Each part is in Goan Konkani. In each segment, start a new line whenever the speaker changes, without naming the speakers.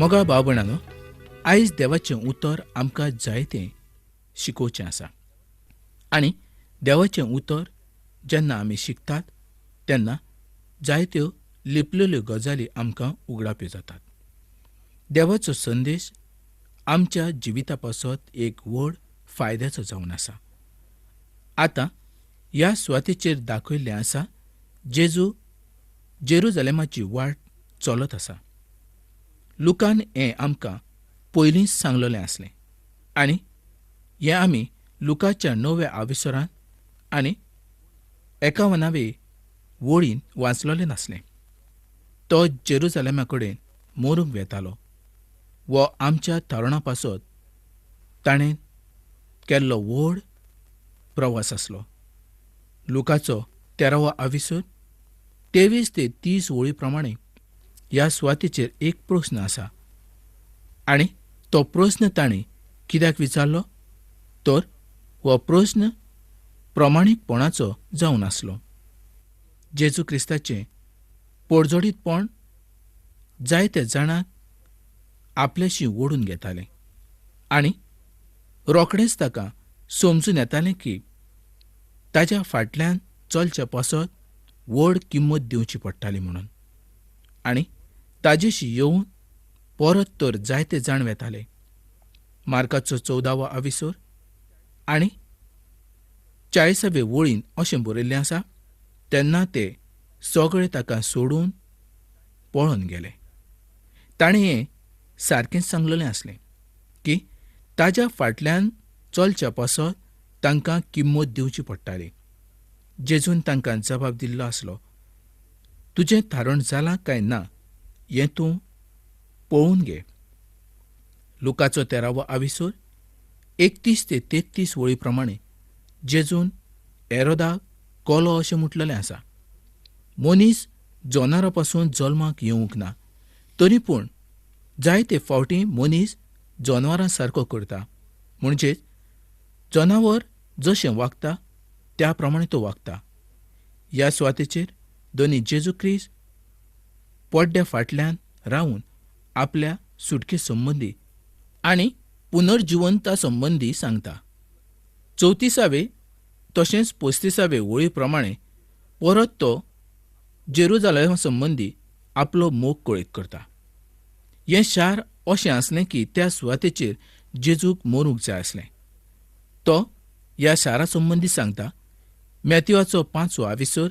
मोगाळ भाव भयणांनो, आयज देवाचें उतर आमकां जायतें शिकोवचें आसा आनी देवाचें उतर जेन्ना आमी शिकतात तेन्ना जायत्यो लिपलेल्यो गजाली आमकां उगडाप्यो जातात. देवाचो संदेश आमच्या जिविता पासत एक व्हड फायद्याचो जावन आसा. आतां ह्या सुवातेचेर दाखयल्लें आसा, जेजू जेरुजालेमाची वाट चलत आसा. लुकान हें आमकां पयलींच सांगलेलें आसलें आनी हें आमी लुकाच्या 9व्या आविसरांत आनी 51वे वळीन वाचलेलें नासलें. तो जेरुजालेमा कडेन मरूंक वेतालो वो आमच्या तरुणा पासत ताणें केल्लो व्हड प्रवास आसलो. लुकाचो 13वो आविसर 23 ते 30 वळी प्रमाणे ह्या सुवातेचेर एक प्रस्न आसा आनी तो प्रस्न ताणें कित्याक विचारलो तर हो प्रस्न प्रमाणीकपणाचो जावन आसलो. जेजू क्रिस्ताचें पोडजोडीतपण जायते जाणांक आपल्याशी ओडून घेतालें आनी रोखडेंच ताका समजून येतालें की ताज्या फाटल्यान चलचे पासत व्हड किंमत दिवची पडटाली म्हणून. आनी ताजेशी येवन परत तर जायते जाण वेताले. मार्काचो 14वो आविसर आनी 40वे वळीन अशें बरयल्लें आसा, तेन्ना ते सगळे ताका सोडून पळोवन गेले. ताणें हें सारकेंच सांगलेलें आसलें की ताज्या फाटल्यान चलच्या पासत तांकां किंमत दिवची पडटाली. जेजून तांकां जबाब दिल्लो आसलो, तुजें थारण जालां काय ना हें तूं पळोवन घे. लुकाचो 13वो आविसर 31 ते 33 वळी प्रमाणे जेजून हेरोदाक कोलो अशें म्हटलेलें आसा. मनीस जनावरां पासून जल्माक येवंक ना, तरी पूण जायते फावटी मनीस जनावरां सारको करता, म्हणजेच जनावर जशें वागता त्या प्रमाणे तो वागता. ह्या सुवातेचेर दोनी जेजू क्रिस्त पड्ड्या फाटल्यान रावन आपल्या सुटके संबंदी आनी पुनर्जिवंता संबंदी सांगता. 34वे तशेंच 35वे वळी प्रमाणे परत तो जेरुजालेमा संबंदी आपलो मोग कळीत करता. हें शार अशें आसलें की त्या सुवातेचेर जेजूक मरूंक जाय आसलें. तो ह्या शारा संबंदी सांगता. मॅथ्यूवाचो 5वो आविसर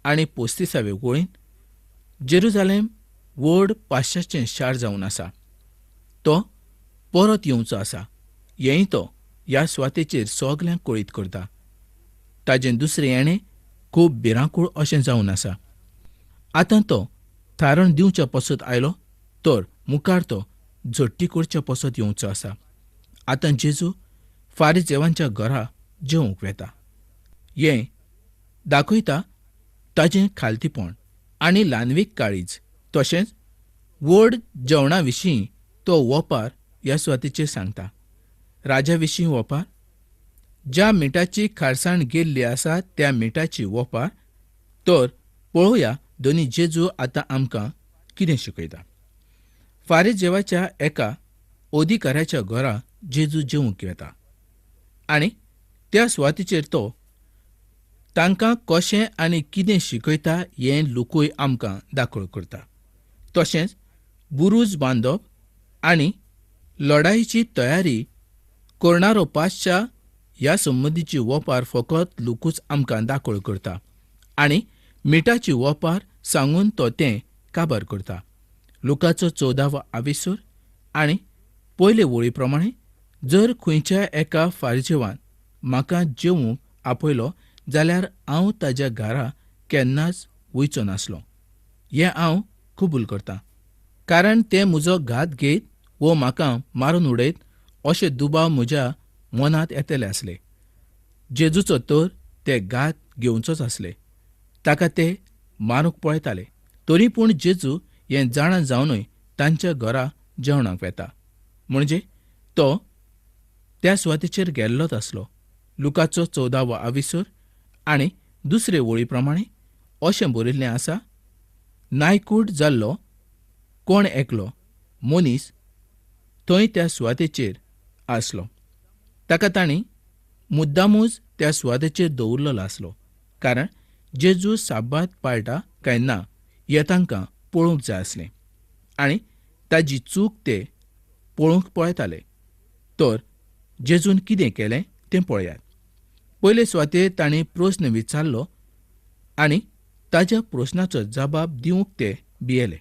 आनी 35वे वळीन जेरुजालेम व्हड पाश्चाचें शार जावन आसा. तो परत येवचो आसा हेंय तो ह्या सुवातेचेर सगल्यांक कळीत करता. ताजें दुसरें येणें खूब भिरांकूळ अशें जावन आसा. आतां तो थारण दिवच्या पसत आयलो तर मुखार तो झडटी करच्या पसत येवचो आसा. आतां जेजू फारिजेवांच्या घरा जेवंक वेता हें दाखयता ताजें खालतीपण आनी ल्हानवीक काळीज. तशेंच व्हड जेवणा विशीं तो वोपार ह्या सुवातेचेर सांगता. राजा विशीं वोपार, ज्या मिठाची खारसाण गेल्ली आसा त्या मिठाची वोपार. तर पळोवया दोनी जेजू आतां आमकां कितें शिकयता. फारिजेवाच्या एका अधिकाऱ्याच्या घरा जेजू जेवंक वेता आनी त्या सुवातेचेर तो तांकां कशें आनी कितें शिकयता हें लुकूय आमकां दाखल करता. तशेंच बुरूज बांदप आनी लढाईची तयारी करणारो पाश्चा ह्या संबंदीची वोपार फकत लुकूच आमकां दाखल करता आनी मिठाची वोपार सांगून तो तें काबार करता. लुकाचो 14वो आविसर आनी पयले वळी प्रमाणे जर खंयच्या एका फारिजेवान म्हाका जेवंक आपयलो जाल्यार हांव ताज्या घरा केन्नाच वयचो नासलो हें हांव कबूल करतां, कारण ते म्हजो घात घेत वो म्हाका मारून उडयत अशे दुबाव म्हज्या मनांत येतले आसले. जेजूचो तर ते घात घेवचोच आसले, ताका ते मारूंक पळयताले, तरी पूण जेजू हें जाणा जावनूय तांच्या घरा जेवणाक वेता, म्हणजे तो त्या सुवातेचेर गेल्लोच आसलो. लुकाचो 14वो आविसर आनी दुसरे वळी प्रमाणे अशें बरयल्लें आसा, नायकूट जाल्लो कोण एकलो मनीस थंय त्या सुवातेचेर आसलो. ताका तांणी मुद्दामूच त्या सुवातेचेर दवरलेलो आसलो, कारण जेजू साबात पाळटा काय ना हें तांकां पळोवंक जाय आसलें आनी ताजी चूक ते पळोवंक पळयताले. तर जेजून कितें केलें तें पळयात. पयले सुवातेर तांणी प्रस्न विचारलो आनी ताज्या प्रस्नाचो जबाब दिवंक ते भियेले.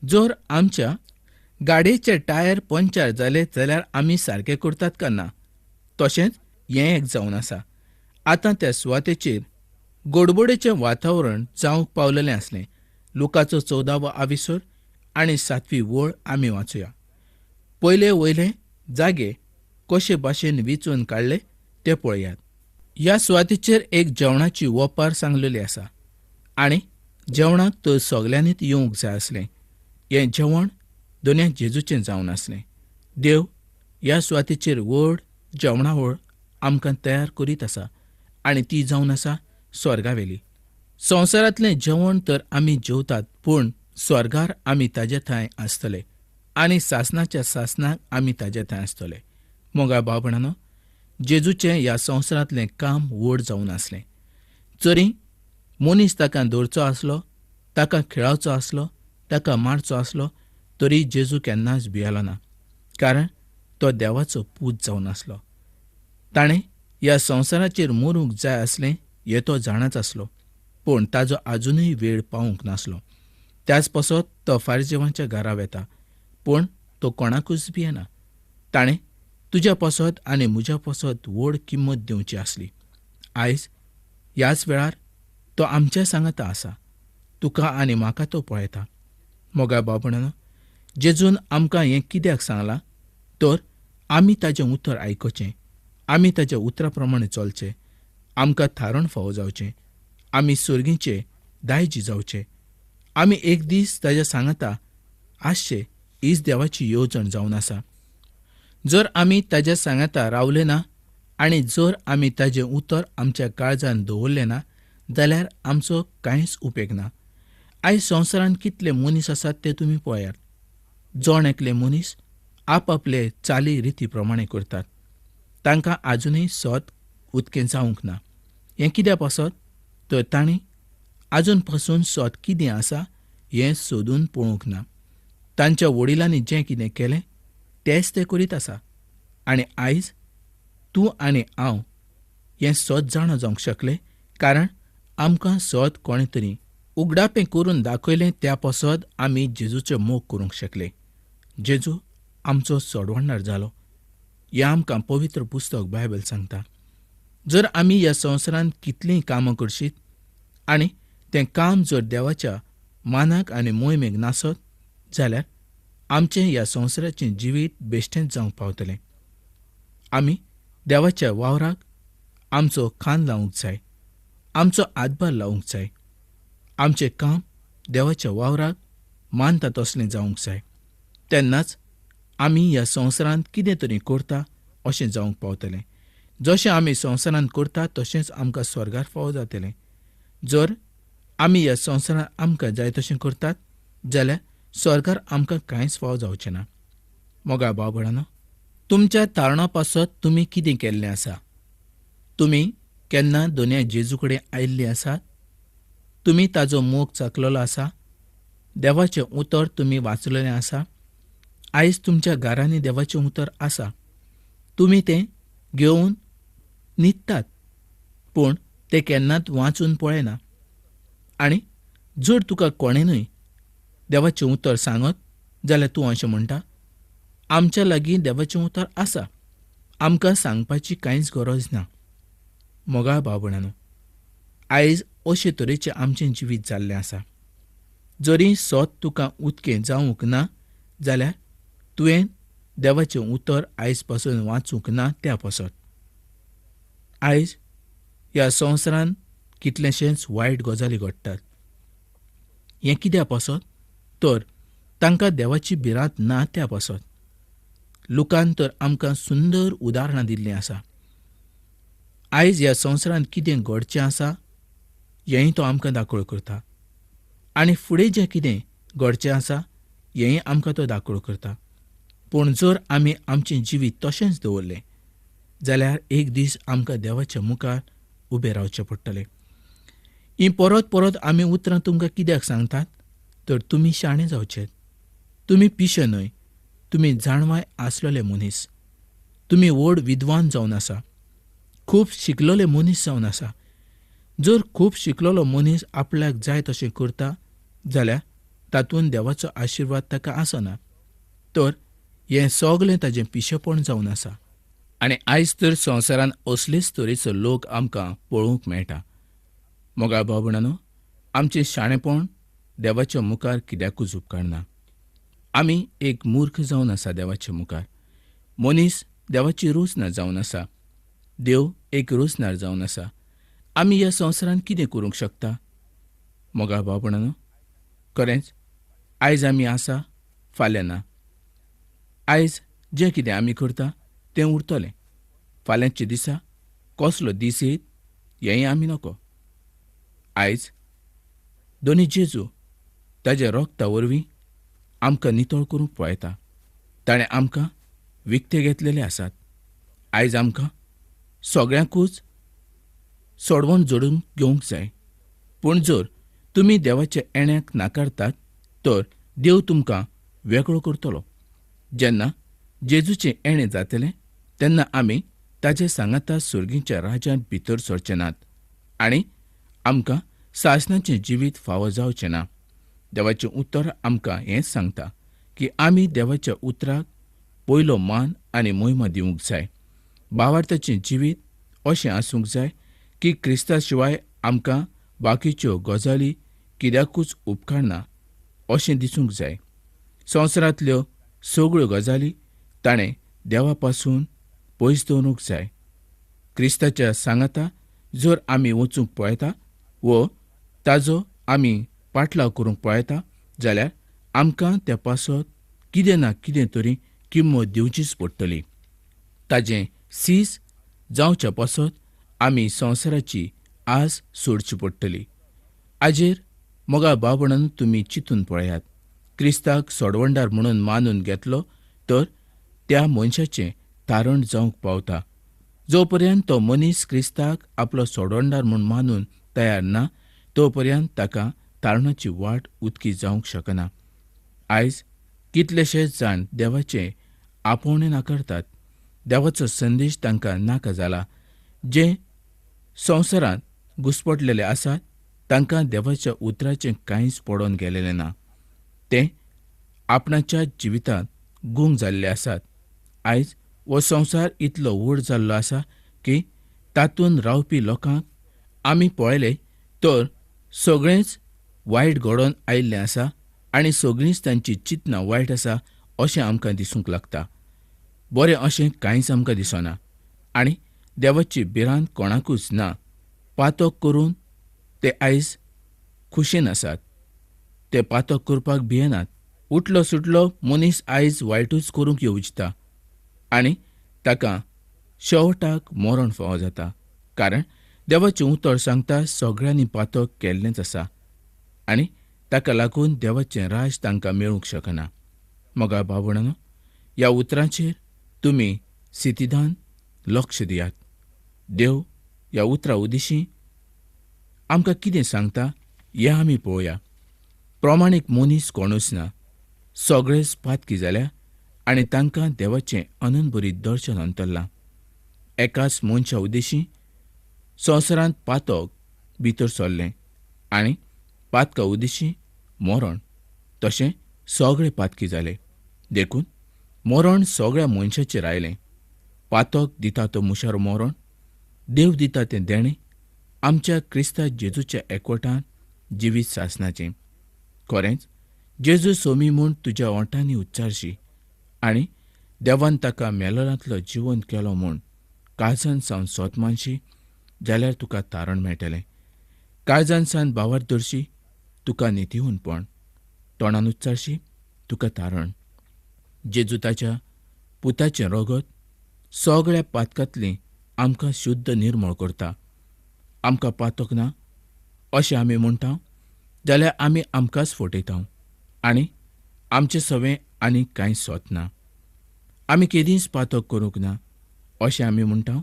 जर आमच्या गाडयेचे टायर पंक्चर जाले जाल्यार आमी सारके करतात काय ना, तशेंच हें एक जावन आसा. आतां त्या सुवातेचेर गडबडेचें वातावरण जावंक पावलेलें आसलें. लुकाचो 14वो आविसर आनी 7वी वळ आमी वाचुया. पयले वयले जागे कशे भाशेन वेंचून काडले ते पळयात. ह्या सुवातेचेर एक जेवणाची ओपार सांगलेली आसा आनी जेवणाक तर सगल्यांनीच येवंक जाय आसलें. हें जेवण दोन्या जेजूचें जावन आसलें. देव ह्या सुवातेचेर व्हड जेवणावळ आमकां तयार करीत आसा आनी ती जावन आसा स्वर्गावेली. संवसारांतलें जेवण तर आमी जेवतात, पूण स्वर्गार आमी ताजे थंय आसतले आनी सासणाच्या सासणाक आमी ताजे थंय आसतले. मोगा भाव भयणांनो, जेजूचें ह्या संवसारांतलें काम व्हड जावन आसलें. जरी मनीस ताका धरचो आसलो, ताका खेळावचो आसलो, ताका मारचो आसलो, तरी जेजू केन्नाच भियेलो ना, कारण तो देवाचो पूत जावन आसलो. ताणें ह्या संवसाराचेर मरूंक जाय आसलें हें तो जाणाच आसलो, पूण ताजो आजुनूय वेळ पावूंक नासलो. त्याच पासत तो फारिजेवांच्या घरा वेता, पूण तो कोणाकूच भियेना. ताणें तुज्या पासत आनी म्हज्या पासत व्हड किंमत दिवची आसली. आयज ह्याच वेळार तो आमच्या सांगाता आसा. तुका आनी म्हाका तो पळयता. मोगा भाव भयणांनो, जेजून आमकां हें कित्याक सांगलां तर आमी ताजें उतर आयकुचें, आमी ताज्या उतरा प्रमाणे चलचें, आमकां थारण फावो जावचें, आमी सर्गीचे दायजी जावचे, आमी एक दीस ताज्या सांगाता आसचे हीच देवाची येवजण जावन आसा. जर आमी ताज्या सांगाता रावले ना आनी जर आमी ताजें उतर आमच्या काळजान दवरलें ना जाल्यार आमचो कांयच उपेग ना. आयज संवसारांत कितले मनीस आसात ते तुमी पळयात. जण एकले मनीस आपआपले चाली रिती प्रमाणे करतात. तांकां आजुनूय सत उदकें जावंक ना. हें कित्या पासत तर तांणी आजून पासून सत कितें आसा हें सोदून पळोवंक ना. तांच्या वडिलांनी जें कितें केलें तेंच ते करीत आसा आनी आयज तूं आनी हांव हें सत जाणा जावंक शकले, कारण आमकां सत कोणें तरी उगडापें करून दाखयलें. त्या पासत आमी जेजूचो मोग करूंक शकले. जेजू आमचो सोडवणदार जालो हें आमकां पवित्र पुस्तक बायबल सांगता. जर आमी ह्या संवसारांत कितलींय कामां करशीत आनी तें काम जर देवाच्या मानाक आनी मोहिमेक नासत जाल्यार आमचें ह्या संवसाराचें जिवीत बेश्टेंच जावंक पावतलें. आमी देवाच्या वावराक आमचो खांद लावंक जाय, आमचो हातभार लावंक जाय. आमचें काम देवाच्या वावराक मानता तसलें जावंक जाय, तेन्नाच आमी ह्या संवसारांत कितें तरी करता अशें जावंक पावतलें. जशें आमी संवसारांत करता तशेंच आमकां स्वर्गार फावो जातलें. जर आमी ह्या संवसारांत आमकां जाय तशें करतात जाल्यार स्वर्गार आमकां कांयच फावो जावचें ना. मोगा भाव भयणांनो, तुमच्या तारणा पासत तुमी कितें केल्लें आसा? तुमी केन्ना दोनया जेजू कडेन आयिल्लीं आसात? तुमी ताजो मोग चाखलेलो आसा? देवाचें उतर तुमी वाचलेलें आसा? आयज तुमच्या घरांनी देवाचें उतर आसा, तुमी तें घेवन न्हिदतात, पूण तें केन्नाच वाचून पळयना. आनी जर तुका कोणेनूय देवाचें उतर सांगत जाल्यार तूं अशें म्हणटा, आमच्या लागीं देवाचें उतर आसा, आमकां सांगपाची कांयच गरज ना. मोगाळ भाव भयणांनो, आयज अशे तरेचें आमचें जिवीत जाल्लें आसा. जरी सत तुका उदकें जावंक ना जाल्यार तुवें देवाचें उतर आयज पासून वाचूंक ना त्या पासत. आयज ह्या संवसारांत कितलेशेच वायट गजाली घडटात. हें कित्या पासत तर तांकां देवाची भिरांत ना त्या पासत. लुकान तर आमकां सुंदर उदाहरणां दिल्लीं आसा. आयज ह्या संवसारांत कितें घडचें आसा हेंय तो आमकां दाखोवळ करता आनी फुडें जें कितें घडचें आसा हेंय आमकां तो दाखोळ करता. पूण जर आमी आमचें जिवीत तशेंच दवरलें जाल्यार एक दीस आमकां देवाच्या मुखार उबें रावचें पडटलें. हीं परत परत आमी उतरां तुमकां कित्याक सांगतात तर तुमी शाणे जावचे. तुमी पिशे न्हय, तुमी जाणवाय आसलेले मनीस, तुमी व्हड विद्वान जावन आसा, खूब शिकलेले मनीस जावन आसा. जर खूब शिकलेलो मनीस आपल्याक जाय तशें करता जाल्यार तातूंत देवाचो आशिर्वाद ताका आसना, तर हें सगलें ताजें पिशेपण जावन आसा. आनी आयज तर संवसारान असलेच तरेचो लोक आमकां पळोवंक मेळटा. मोगाळ भाव भयणांनो, आमचें शाणेपण देवाच्या मुखार कित्याकूच उपकारना. आमी एक मूर्ख जावन आसा देवाच्या मुखार. मनीस देवाची रोचना जावन आसा, देव एक रोचणार जावन आसा. आमी ह्या संवसारांत कितें करूंक शकता? मोगाळ भाव भयणांनो, खरेंच आयज आमी आसा, फाल्यां ना. आयज जें कितें आमी करता तें उरतलें. फाल्यांच्या दिसा कसलो दीस येयत हेंय आमी नको. आयज दोनी जेजू ताज्या रोगता वरवीं आमकां नितळ करूंक पळयता. ताणें आमकां विकते घेतलेले आसात. आयज आमकां सगळ्यांकूच सोडवण जोडून घेवंक जाय. पूण जर तुमी देवाच्या येण्याक नाकारतात तर देव तुमकां वेगळो करतलो. जेन्ना जेजूचें येणें जातलें तेन्ना आमी ताजे सांगाता सर्गीच्या राज्यांत भितर सरचे नात आनी आमकां सासणाचें जिवीत फावो जावचें ना. देवाचें उतर आमकां हेंच सांगता की आमी देवाच्या उतराक पयलो मान आनी मोहिमा दिवंक जाय. भावार्थाचें जिवीत अशें आसूंक जाय की क्रिस्ता शिवाय आमकां बाकीच्यो गजाली कित्याकूच उपकारना अशें दिसूंक जाय. संवसारांतल्यो सगळ्यो गजाली ताणें देवा पासून पयस दवरूंक जाय. क्रिस्ताच्या सांगाता जर आमी वचूंक पळयता वो ताजो आमी पाटलाव करूंक पळयता जाल्यार आमकां त्या पासत कितें ना कितें तरी किंमत दिवचीच पडटली. ताजें सीस जावच्या पासत आमी संवसाराची आस सोडची पडटली. आजेर मोगाळ भाव-भयणांनो, तुमी चिंतून पळयात. क्रिस्ताक सोडवणदार म्हणून मानून घेतलो तर त्या मनशाचें तारण जावंक पावता. जो पर्यंत तो मनीस क्रिस्ताक आपलो सोडवणदार म्हूण मानून तयार ना तो पर्यंत ताका तारणाची वाट उदकी जावंक शकना. आयज कितलेशेच जाण देवाचें आपोवणें नाकारतात. देवाचो संदेश तांकां नाका जाला. जे संवसारांत घुस्पटलेले आसात तांकां देवाच्या उतराचें कांयच पडोवन गेलेलें ना. ते आपणाच्या जिवितांत गूंग जाल्ले आसात. आयज हो संवसार इतलो व्हड जाल्लो आसा की तातूंत रावपी लोकांक आमी पळयले तर सगळेंच वायट घडोवन आयिल्लें आसा आनी सगळींच तांची चिंतनां वायट आसा अशें आमकां दिसूंक लागता. बरें अशें कांयच आमकां दिसना आनी देवाची भिरांत कोणाकूच ना. पातक करून ते आयज खुशेन आसात. ते पातक करपाक भियेनात. उठलो सुटलो मनीस आयज वायटूच करूंक येवजिता आनी ताका शेवटाक मरण फावो जाता. कारण देवाचें उतर सांगता सगळ्यांनी पातक केल्लेंच आसा आनी ताका लागून देवाचें राज तांकां मेळूंक शकना. मोगाळ भाव-भयणांनो, ह्या उतरांचेर तुमी सितिदान लक्ष दियात. देव ह्या उतरा उदेशीं आमकां कितें सांगता हें आमी पळोवया. प्रमाणीक मनीस कोणूच ना. सगळेच पातकी जाल्या आनी तांकां देवाचें अनंतभरीत दर्शन अंतरलां. एकाच मनशा उदेशीं संवसारांत पातक भितर सरलें आनी पातका उदेशीं मरण, तशें सगळे पातकी जाले. देखून मरण सगळ्या मनशाचेर आयलें. पातक दिता तो मुशारो मरण, देव दिता तें देणें आमच्या क्रिस्ता जेजूच्या एकवटान जिवीत सासणाचें. खरेंच जेजू सोमी म्हूण तुज्या ओंठांनी उच्चारशी आनी देवान ताका मेलोलांतलो जिवंत केलो म्हूण काळजान सावन सोत मानशी जाल्यार तुका तारण मेळटलें. काळजान सावन भावार्थ धरशी तुका नितीहूनपण, तोंडान उच्चारशी तुका तारण. जेजू ताच्या पुताचें रगत सगळ्या पातकांतली आमकां शुद्ध निर्मळ करता. आमकां पातक ना अशें आमी म्हणटा जाल्यार आमी आमकांच फटयता आनी आमचे सवें आनीक कांय सोत ना. आमी केदींच पातक करूंक ना अशें आमी म्हणटा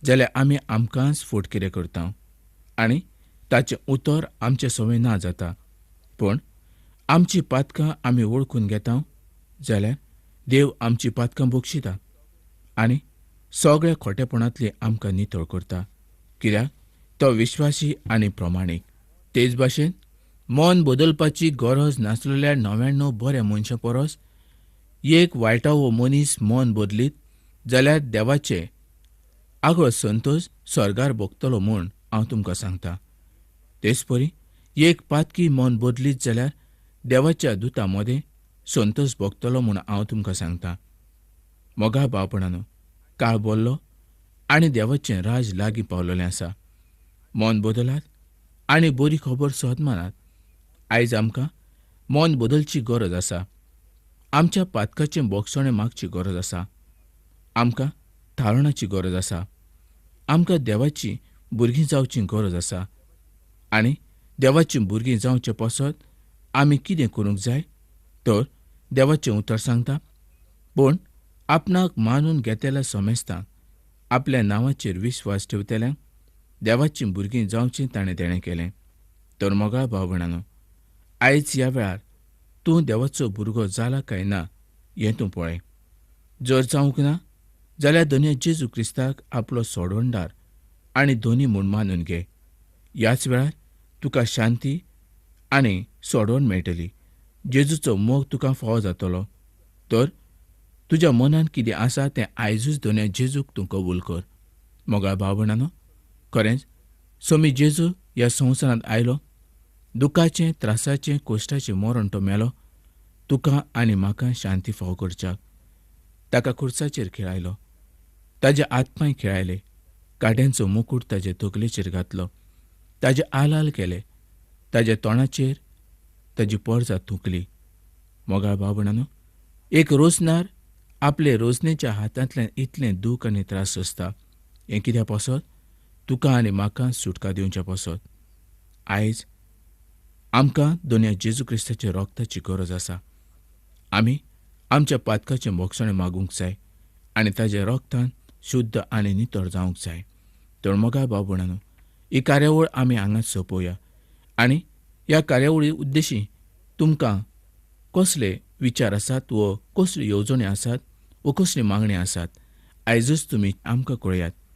जाल्यार आमी आमकांच फटकिरे करता आनी ताचें उतर आमचे सवें ना जाता. पूण आमची पातकां आमी वळखून घेता जाल्यार देव आमची पातकां बक्षिता आनी सगळ्या खोटेपणांतली आमकां नितळ करता, कित्याक तो विश्वासी आनी प्रमाणीक. तेच भाशेन मन बदलपाची गरज नासलेल्या 99 बऱ्या मनशां परस एक वायटावो मनीस मन बदलीत जाल्यार देवाचे आगळो संतोष स्वर्गार भोगतलो म्हूण हांव तुमकां सांगता. तेच परी एक पातकी मन बदलीत जाल्यार देवाच्या दुता मदें संतोष भोगतलो म्हूण हांव तुमकां सांगता. मोगा भावपणानो, काळ बोल्लो आनी देवाचें राज लागीं पावलेलें आसा. मन बदलात आनी बरी खबर सद मानात. आयज आमकां मन बदलची गरज आसा. आमच्या पातकाचें बोगसणें मागची गरज आसा. आमकां थारणाची गरज आसा. आमकां देवाची भुरगीं जावची गरज आसा. आनी देवाची भुरगीं जावचे पासत आमी कितें करूंक जाय तर देवाचें उतर सांगता, पूण आपणाक मानून घेतल्या समेस्तांक आपल्या नांवाचेर विश्वास ठेवतल्यांक देवाची भुरगीं जावचीं ताणें देणें केलें. तर मोगाळ भाव भयणांनो, आयज ह्या वेळार तूं देवाचो भुरगो जाला काय ना हें तूं पळय. जर जावंक ना जाल्यार धन्य जेजू क्रिस्ताक आपलो सोडवणदार आनी धनी म्हूण मानून घे. ह्याच वेळार तुका शांती आनी सोडवण मेळटली. जेजूचो मोग तुका फावो जातलो. तर तुज्या मनान कितें आसा तें आयजूच धन्य जेजूक तूं कबूल कर. मोगाळ भाव भयणांनो, खरेंच स्वामी जेजू ह्या संवसारांत आयलो, दुखाचें, त्रासाचें, कश्टाचें मरण तो मेलो तुका आनी म्हाका शांती फावो करच्याक. ताका खुर्साचेर खेळायलो, ताजे आत्माय खेळायले, काड्यांचो मुकूट ताजे तकलेचेर घातलो, ताजे आलाल केले, ताज्या तोंडाचेर ताजी पोरजा थुंकली. मोगाळ भाव भयणांनो, एक रोजनार आपले रोजनेच्या हातांतल्यान इतलें दूख आनी त्रास सोंसता हें कित्या पासत? तुका आनी म्हाका सुटका दिवच्या पासत. आयज आमकां दोनया जेजू क्रिस्ताच्या रोगताची गरज आसा. आमी आमच्या पातकाचें बोगसणें मागूंक जाय आनी ताज्या रोगतान शुद्ध आनी नितळ जावंक जाय. तर मोगाळ भाव भयणांनो, ही कार्यावळ आमी हांगाच सोंपोवया आनी ह्या कार्यावळी उद्देशी तुमकां कसले विचार आसात व कसल्यो येवजण्यो आसात व कसली मागण्यो आसात आयजूच तुमी आमकां कळयात.